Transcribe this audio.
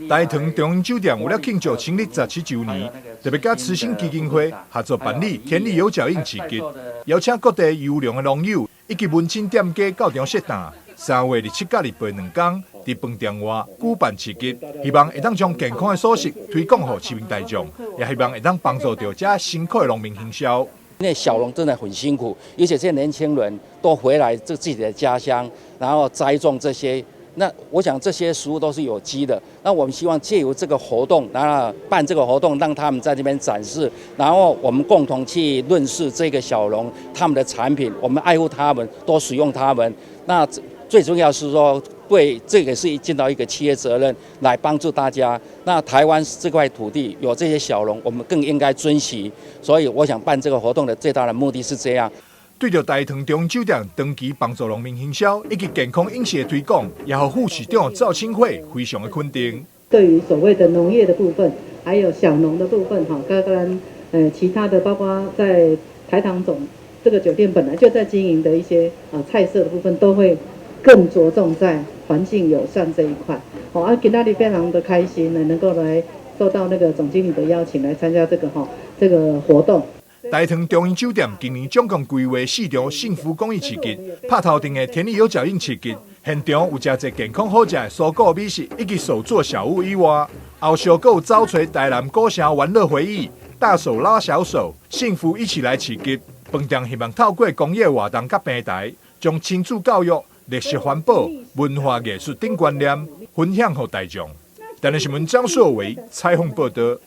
大唐中央酒店為了慶祝成立17週年，特別佮慈心基金會合作辦理田裡有腳印市集，邀請各地優良的農友以及文青店家到場設檔。3月27佮28兩工，佇飯店外舉辦市集，希望會當將健康的蔬食推廣予市民大眾，也希望會當幫助著遮辛苦的農民行銷。因為小農真的很辛苦，而且這些年輕人都回來這自己的家鄉，然後栽種這些。那我想這些食物都是有機的。那我們希望借由這個活動，然後辦這個活動，讓他們在這邊展示，然後我們共同去認識這個小農他們的產品，我們愛護他們，多使用他們。那最重要是說，對這個是盡到一個企業責任，來幫助大家。那台灣這塊土地有這些小農，我們更應該珍惜。所以我想辦這個活動的最大的目的是這樣。對著大唐中央酒店長期幫助農民行銷以及健康飲食的推廣，也予副市長趙清慧非常的肯定。對於所謂的農業的部分，還有小農的部分，哈，剛剛其他的，包括在台糖總這個酒店本來就在經營的一些啊菜色的部分，都會更着重在環境友善這一塊。好啊，今仔日非常的開心呢，能夠來受到那個總經理的邀請來參加這個哈這個活動。大唐中央酒店今年總共規劃四場幸福公益市集，拍頭陣的田裡有腳印市集，現場有誠濟健康好食的蔬果美食以及手作小物以外，後續閣有走揣台南古城玩樂回憶，大手拉小手，幸福一起來市集。飯店希望透過公益活動佮平台，將親子教育、綠色環保、文化藝術等觀念分享予大眾。台南新聞張碩偉採訪報道。